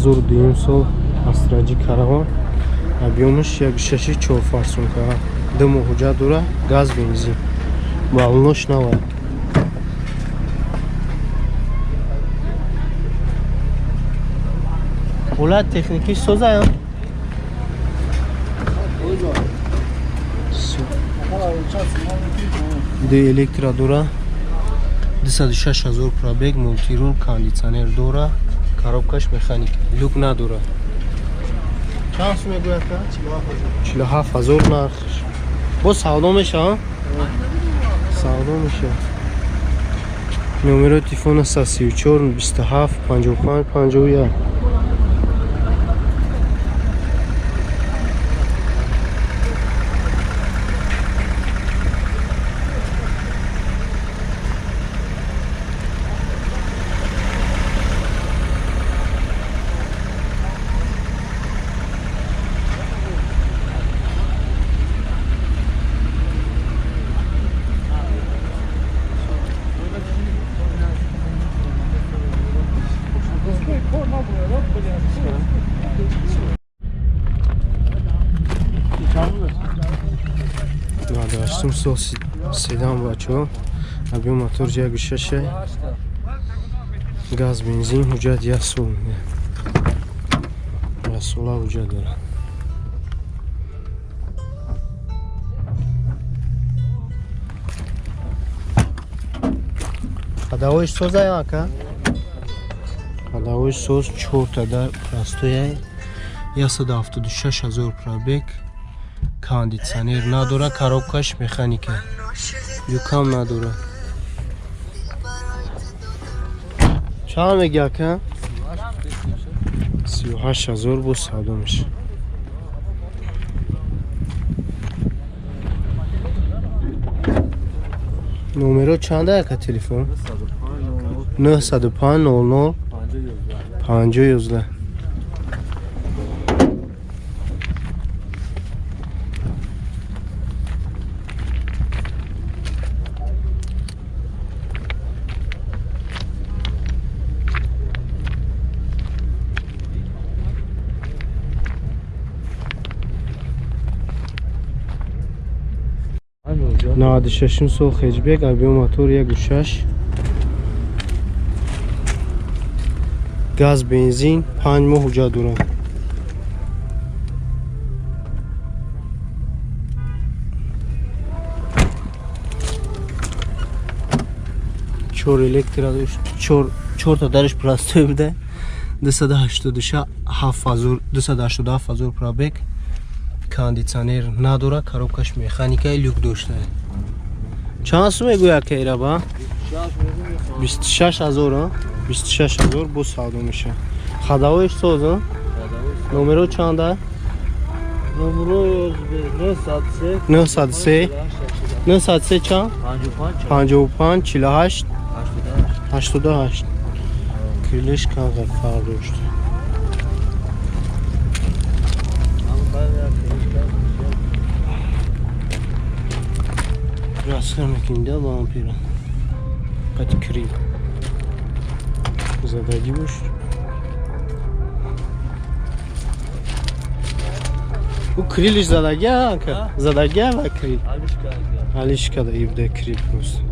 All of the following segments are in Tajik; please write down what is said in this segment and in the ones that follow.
2002 сол Астра Ҷи Караван, объёмаш 1,6, 4 форсунка, 2 моҳ ҳуҷҷат дора, газ, бензин, баллонош навай. Ҳолат техникиш созаям. Ду электро дора, 206 ҳазор пробег, мультирул, кондитсионер дора, коробкаш механика, люк надора. Чанд сум мегӯяд? 47 ҳазор нархш. Боз савдо мешава? Савдо мешава. Номерои телефон аст 34 27 55 51. 98 сол седан, бачаҳо, объём мотор 1,6, газ, бензин, ҳуҷҷат як сол, як сола ҳуҷҷат дорад. Ходовоиш соза, ака? Ходовоиш соз, чорта дар простояй, 176 ҳазор пробег, кондитсионер надора, коробкаш механика, люкам надора. Чанд меги, ака? 38 ҳазор, боз савдо меша. Номеро чанда, ака, телефон? 905 00 50 11. 96 сол хэтчбек, объём мотор 1,6, газ, бензин, 5 моҳ ҳуҷҷат дорад. Чор электро дошт, чорта дариш простой буда, 287 ҳазор пробег, кондитсионер надора, коробкаш механикаи, люк дошта. Чанд сум мегӯяд ка ираба? 26 ҳазор, 26 ҳазор, боз савдо мешавад. Ходовоиш соз. Номеро чанда? Номеро 903. 903, 903 чанд? 55 48 88. Крылиш камтар фарқ дошт. Расхар мекунда бампира. Қати крил. Задаги бош. У крилиш задаги, ака? Задаги ва крил? Алишка да ибде крил просто.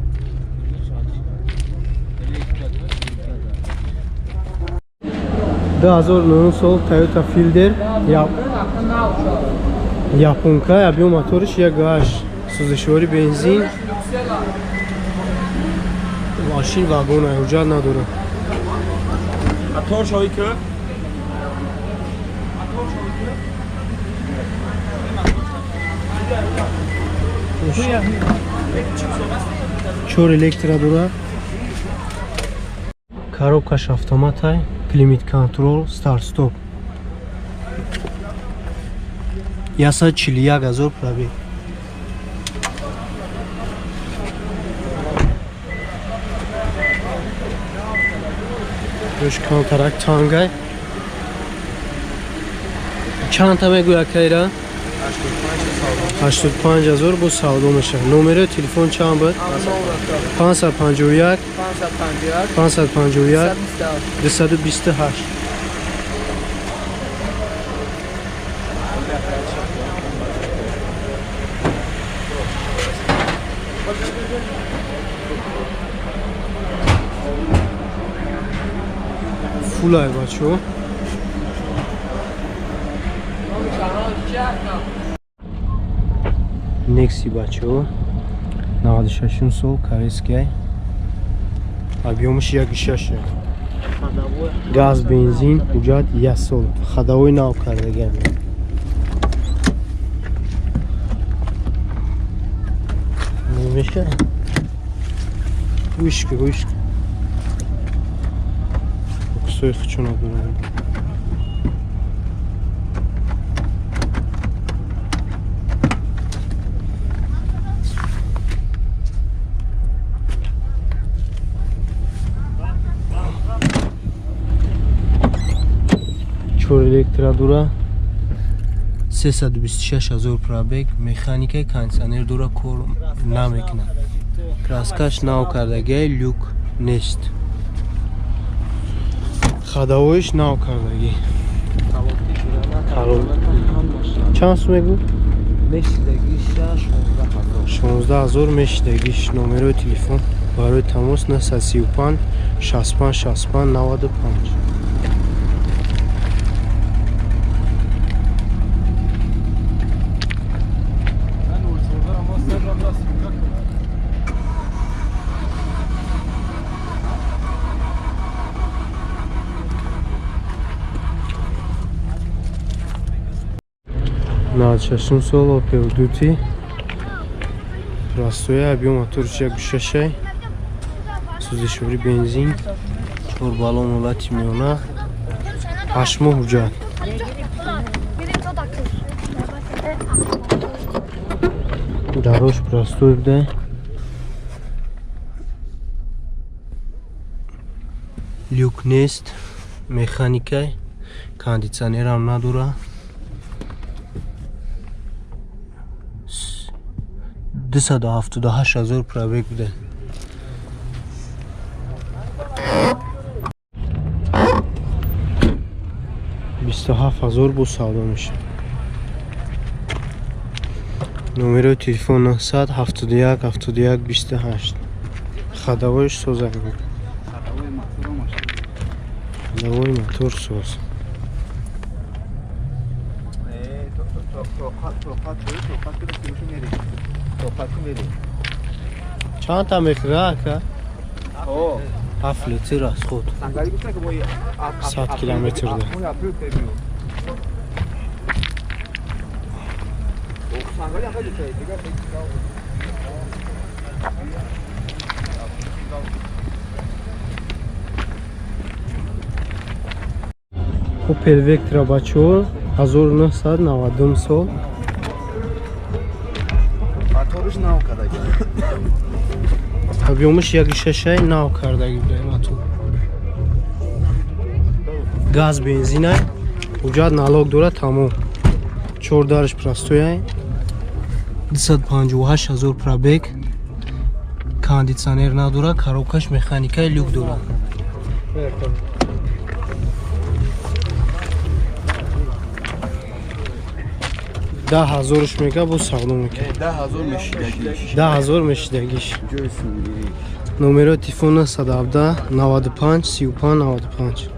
2009 сол Toyota Fielder, японка, объём моториш 1,8, сӯзишворӣ бензин, мошин вагона, ҳуҷҷат надорад. Мотор шои ки? Чор электро дорад, коробкаш автоматай, климат контрол, старт стоп, 141 ҳазор пробег. Ёш камтарак тангай. Чандта мегӯяд кайра? 85 ҳазор, боз савдо мешавад. Номерои телефон чанд буд? 551 551 228. Фулай бачо. Некси бачо. 96 сол корейский. Объемш 1.6. Газ, бензин, ҳуҷҷат 1 сол. Ходовой нав кардаган. Намеша? Вишки, вишки. Кусои хучуна дорам. Чор электро дора, 326 ҳазор пробег, механикаи, кондиционер дора, кор намекунад. Краскаш нав кардагиай, люк нест. Ходовоиш нав кардагӣ. Чанд сум мегӯ? 16 ҳазор мешидагиш. Номерои телефон барои тамос 935 65 65 95. 96 сол Opel Duty. Простой, объем моторча 6. Сӯзишвори бензин, 4 баллон ҳолати миёна, 8 моҳ ҳуҷҷат. Дарош простой буда. Люк нест, механикай, кондиционерам надора. 278 ҳазор пробег буда. 27 ҳазор бо савдо мешавад. Номерои телефон 971 71 28. Ходовоиш соза. Ходовой мотор соз. Чанд та мехӯра ака? 7 литр аз худ. 100 километр да. Opel Vectra бачо 1990 сол. Моториш нав кардаги. Объемаш 1.6 нав кардаги буда мотор. Газ, бензина, ҳуҷҷат налог дора, тамом. Чор дарш простой. 258 ҳазор пробег. Кондиционер надора, коробкаш механикаи, люк дора. 10 ҳазорш мега бо савдо мекунад. 10 ҳазор мешидагиш. 10 ҳазор мешидагиш. Номерои телефон 917 95 35 95.